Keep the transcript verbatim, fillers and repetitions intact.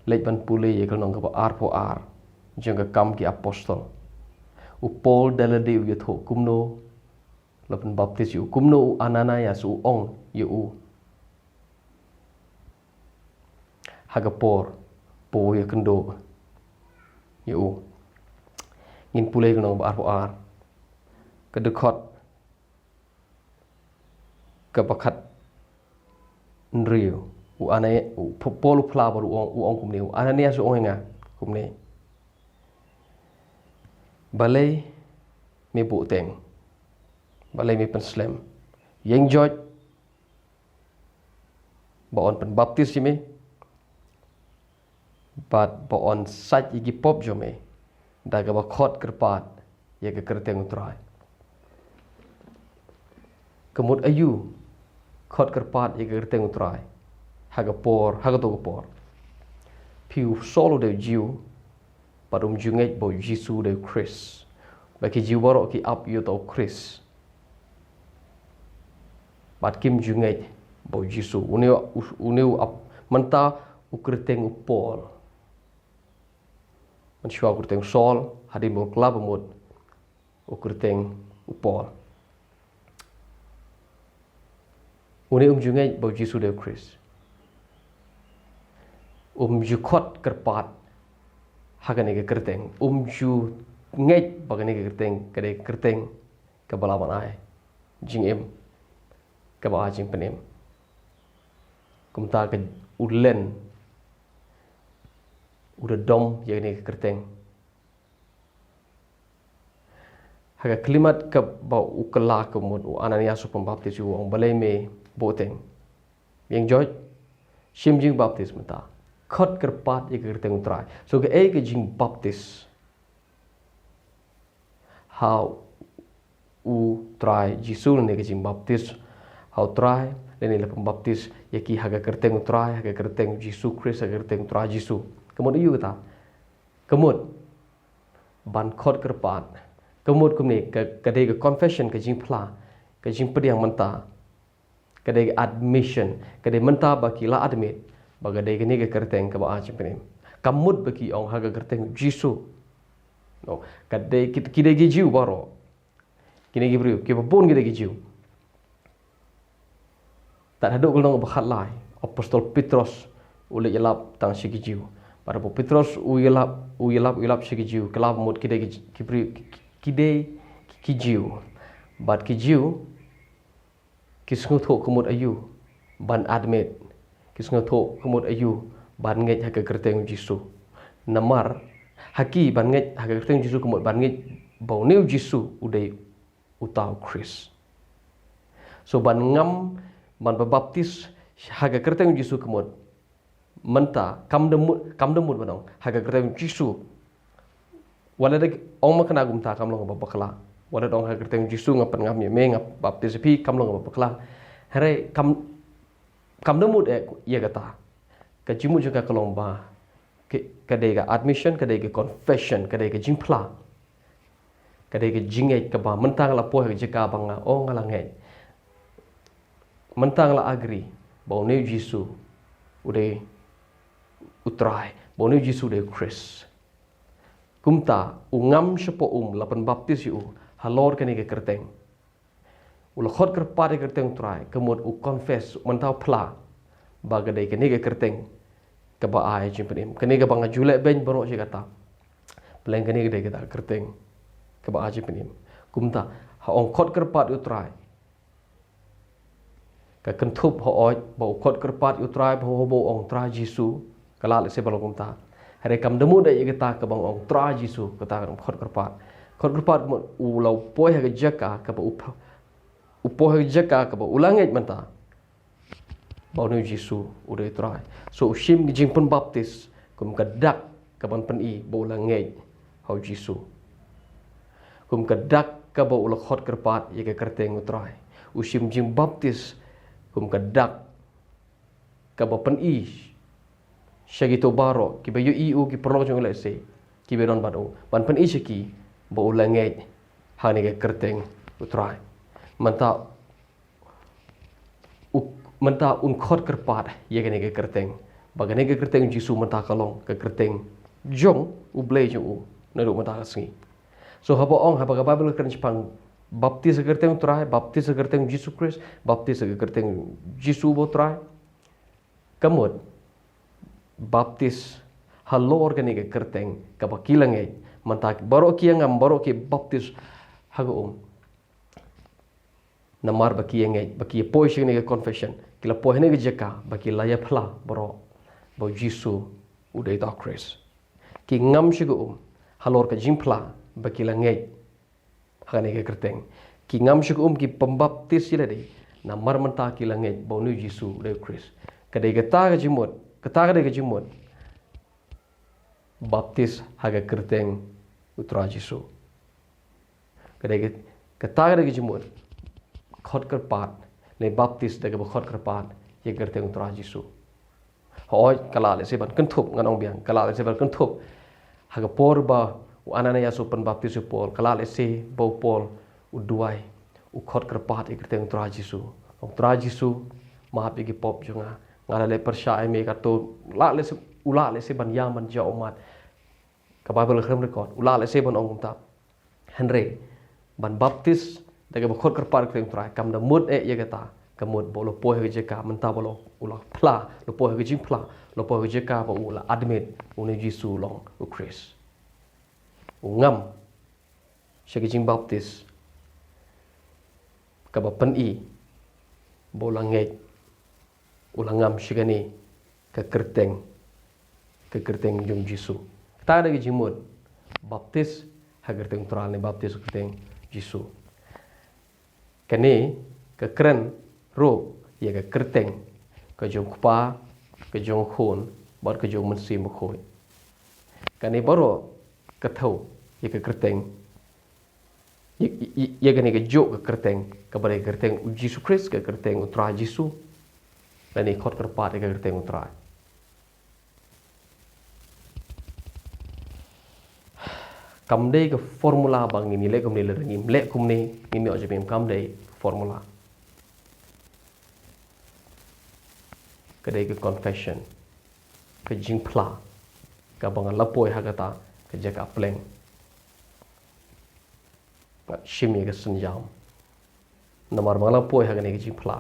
Leit ban pule ïa ka lynnong kaba arphew ar jong ka Kam ki Apostol. U Paul da lade u ïathuh kumno la pynbaptis ïa u, kumno u Ananias u ong ïa u ha ka por ba u ïakynduh ïa u. Ngin pule ïa ka lynnong kaba arphew ar, ka dkhot kaba khathynriew. U Anani-, u P-, Paul u phla bad u ong, u ong kumne, u Ananias u ong ïa nga kumne: Balei me buhteng? Balei me pynslem? Ïeng joit ba yn pynbaptis ïa me bad ba yn sait ïa ki pop jong me da kaba khot kyrpad ïa ka kyrteng U Trai. Ka mut aïu khot kyrpad ïa ka kyrteng U Trai ha ka por, ha kato ka por? Phi, u Saul u dei u Jiw bad um ju ngeit ba u Jisu u dei u Khrist. Ba ki Jiw baroh ki ap ïa uta u Khrist. Bad kim ju ngeit ba u Jisu. Une u, une u ap, mynta u kyrteng u Paul. Mynshuwa u kyrteng Saul, hadien ba u kylla bamut u kyrteng u Paul. Une um ju ngeit ba u Jisu u dei u Khrist. Um ju khot kyrpad ha kane ka kyrteng. Um ju ngeit ba kane ka kyrteng ka dei ka kyrteng kaba lah ban ai jingim, kaba ai jingpynim. Kumta ka, u len u da dom ïa kane ka kyrteng. Ha ka khyllipmat kaba u kylla ka mut, u Ananias u pynbaptis ïa u, u ong: Balei me buhteng? Ïeng joit, shim jingbaptis mynta, khot kyrpad ïa ka kyrteng U Trai. So kaei ka jingbaptis ha U Trai Jisu, ne ka jingbaptis ha U Trai, lane la pynbaptis ïa ki ha ka kyrteng U Trai, ha ka kyrteng Jisu Khrist, ha ka kyrteng U Trai Jisu? Ka mut aïu kata? Ka mut ban khot kyrpad. Ka mut kumne, ka, ka dei ka confession, ka jingphla, ka jingpdiang mynta. Ka dei ka admission, ka dei mynta ba ki la admit ba ka dei kane ka kyrteng kaba ai jingpynim. Ka mut ba ki ong ha ka kyrteng Jisu. No, ka dei ki, ki dei ki Jiw baroh. Kine ki briew kiba bun ki dei ki Jiw. Tad haduh ka lynnong ba khatlai, Apostol Petros u leit ïalap tang sha ki Jiw. Bad haba u Petros u ïalap, u ïalap, u ïalap sha ki Jiw, kylla bamut ki dei ki, ki briew, ki, ki dei ki Jiw. Bad ki Jiw ki sngewthuh ka mut aïu ban admit, ki sngewthuh ka mut aïu ban ngeit ha ka kyrteng Jisu. Namar ha ki, ban ngeit ha ka kyrteng Jisu ka mut ban ngeit ba une u Jisu u dei uta u Khrist. So ban ngam, ban ba baptis ha ka kyrteng Jisu ka mut mynta, kam da mut, kam da mut ban ong ha ka kyrteng Jisu. Wat la da ong ma kane kumta, kam long kaba bakla. Wat la da ong ha ka kyrteng Jisu nga pynngam ïa me, nga baptis ïa phi, kam long kaba bakla. Hynrei kam, kam da mut eh ïa kata. Ka jingmut jong ka ka long ba ka, ka dei ka admission, ka dei ka confession, ka dei ka jingphla, ka dei ka jingngeit kaba mynta nga la poi ha ka jaka ba nga ong nga la ngeit. Mynta nga la agree ba une u Jisu u dei u Trai, ba une u Jisu u dei u Khrist. Kumta u ngam shapoh um, la pynbaptis ïa u halor kane ka kyrteng. U la khot kyrpad ïa ka kyrteng U Trai, ka mut u confess, mynta u phla ba ka dei kane ka kyrteng kaba ai jingpynim. Kane kaba nga ju leh beiñ baroh shi katta, pleng kane ka dei kata ka kyrteng kaba ai jingpynim. Kumta ha ong khot kyrpad ïa U Trai, ka kynthup hooid ba u khot kyrpad ïa U Trai, ba haba u ong Trai Jisu, ka lah lehse ba long kumta. Hynrei kam da mut eh ïa kata kaba ong Trai Jisu, kata ka khot kyrpad. Khot kyrpad ka mut u la poi ha ka jaka kaba u ph-, u poi ha ka jaka kaba u la ngeit mynta ba une u Jisu u dei u Trai. So u shim ka jingpynbaptis kum ka dak kaban pyni ba u la ngeit ha u Jisu. Kum ka dak kaba u la khot kyrpad ïa ka kyrteng U Trai. U shim jingbaptis kum ka dak kaba pyni sha kito baroh kiba ïohi ïa u, ki paralok jong u lehse, kiba don bad u, ban pyni sha ki ba u la ngeit ha kane ka kyrteng U Trai. Mynta u, mynta un khot kyrpad ïa kane ka kyrteng ba kane ka kyrteng Jisu mynta ka long ka kyrteng jong U Blei jong u naduh mynta ka sngi. So haba ong, haba ka Baibl ka kren shaphang baptis ha ka kyrteng U Trai, baptis ha ka kyrteng Jisu Khrist, baptis ha ka kyrteng Jisu ba U Trai, ka mut baptis halor kane ka kyrteng kaba ki la ngeit. Mynta baroh ki ïa ngam, baroh ki baptis ha ka um. Namar ba ki ïa ngeit, ba ki ïa poi sha kane ka confession, ki la poi ha kane ka jaka ba ki la ïa phla baroh ba U Jisu u dei uta U Khrist. Ki ngam sha ka um halor ka jingphla ba ki la ngeit ha kane ka kyrteng. Ki ngam sha ka um, ki pynbaptis ïa lade namar mynta ki la ngeit ba une U Jisu u dei U Khrist. Ka dei kata ka jingmut, kata ka dei ka jingmut baptis ha ka kyrteng U Trai Jisu. Ka dei ka, kata ka dei ka jingmut khot kyrpad, ne baptis da kaba khot kyrpad ïa ka kyrteng U Trai Jisu. Hooid, ka lah lehse ban kynthup, ngan ong biang, ka lah lehse ban kynthup ha ka por ba u Ananias u pynbaptis ïa u Paul, ka lah lehse ba u Paul u duwai, u khot kyrpad ïa ka kyrteng U Trai Jisu. Ong, Trai Jisu, map ïa ki pop jong nga. Nga la leh pyrshah ïa me katto. U lah lehse, u lah lehse ban ïam ban jia ummat. Ka Baibl ka khlem record, u lah lehse ban ong kumta. Hynrei ban baptis da kaba khot kyrpad ïa ka kyrteng U Trai kam da mut eh ïa kata. Ka mut ba u la poi ha ka jaka mynta ba u la phla, u la poi ha ka jingphla, u la poi ha ka jaka ba u la admit une U Jisu u long U Khrist. U ngam sha ka jingbaptis kaba pyni ba u la ngeit, u la ngam sha kane ka kyrteng, ka kyrteng jong U Jisu. Kata ka dei ka jingmut baptis ha ka kyrteng U Trai ne baptis ha ka kyrteng U Jisu. Kane ka kren ruh ïa ka kyrteng ka jong U Kpa, ka jong U Khun bad ka jong U Mynsiem Bakhuid. Kane baroh ka thew ïa ka kyrteng, ïa, ïa, ïa kane kajuh ka kyrteng, kaba dei ka kyrteng U Jisu Khrist, ka kyrteng U Trai Jisu. Lane khot kyrpad ïa ka kyrteng U Trai. Kam dei ka formula ba ngin ïa leh kumne lada ngim leh kumne, ngim ïoh jingim, kam dei ka formula. Ka dei ka confession, ka jingphla kaba nga la poi ha kata ka jaka pleng. Nga shim ïa ka synjam namar ba nga la poi ha kane ka jingphla.